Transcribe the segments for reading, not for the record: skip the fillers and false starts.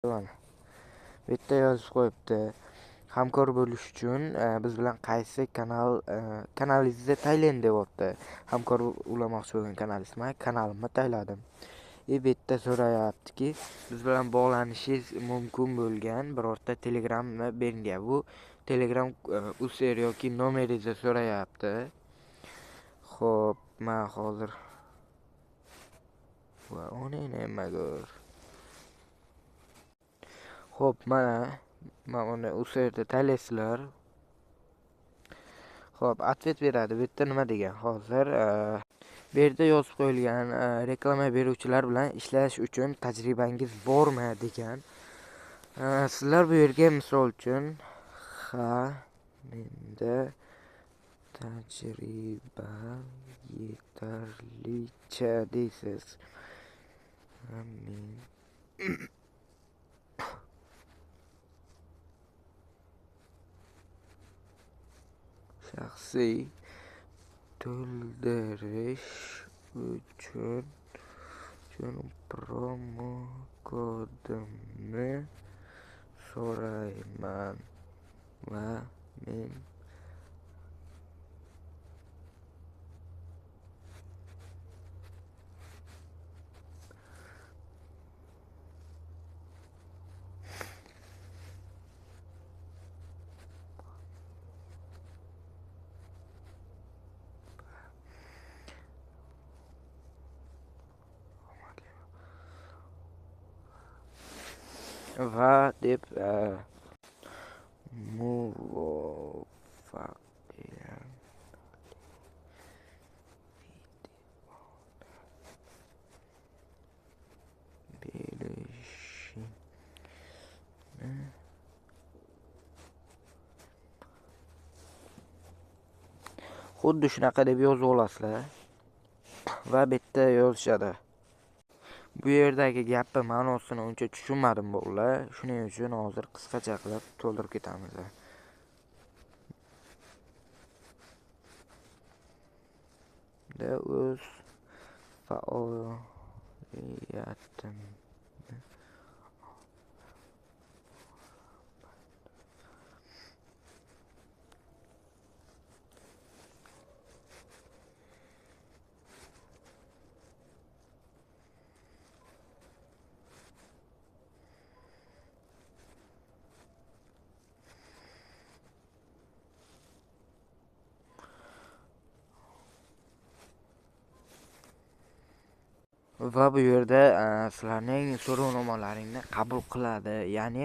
Mana bu yerda yozib qo'yibdi. Hamkor bo'lish uchun biz bilan qaysi kanal kanalingizni taylang deyapti. Hamkor ulamoqchi bo'lgan kanalingiz. Men kanalimni tayladim. Bu yerda so'rayaptiki, biz bilan bog'lanishingiz mumkin bo'lgan birorta Telegramni bering. Bu Telegram user yoki nomeringizni so'rayapti. Xo'p, men hozir va uni nimagur. Xo'p, mana men uni userni taylaysizlar. Xo'p, ответ beradi. Bu yerda nima degan? Hozir bu yerda yozib qo'yilgan reklama beruvchilar bilan ishlash uchun tajribangiz bormi degan. Sizlar bu yerga misol uchun ha, menda tajriba yetarlicha deysiz. Men shaxsiy to'ldirish uchun promo kodimni so'rayman va men va deb muvaffaqiyatli berishini xuddi shunaqa deb yozib olasizlar va bu yerda yozishadi. Bu yerdagi gapni ma'nosini uncha tushunmadim bolalar. Shuning uchun hozir qisqacha qilib to'ldirib ketamiz. Da o'z faoliyatimni va bu yerda sizlarning so'rovnomalaringni qabul qiladi, ya'ni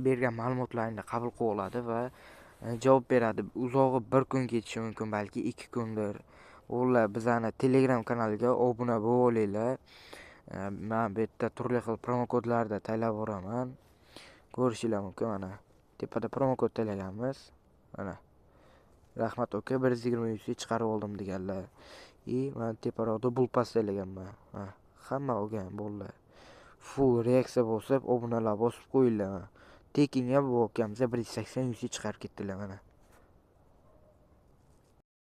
bergan ma'lumotlaringni qabul qilib oladi va javob beradi. Uzog'i bir kun ketishi mumkin, balki 2 kundir. Ular bizani Telegram kanaliga obuna bo'lib olinglar. Men bu yerda turli xil promokodlarda taylab boraman. Ko'rishinglar mumkin. Mana tepada promokod taylaganmiz. Mana rahmat aka, 120 UC chiqarib oldim deganlar. Mana teparoqda bulpas taylaganman. Ha, hamma olgan bolalar. Full reaksiya bosib, obunalar bosib qo'yinglar. Tekinga bu akamizga 180 UC chiqarib ketdilar mana.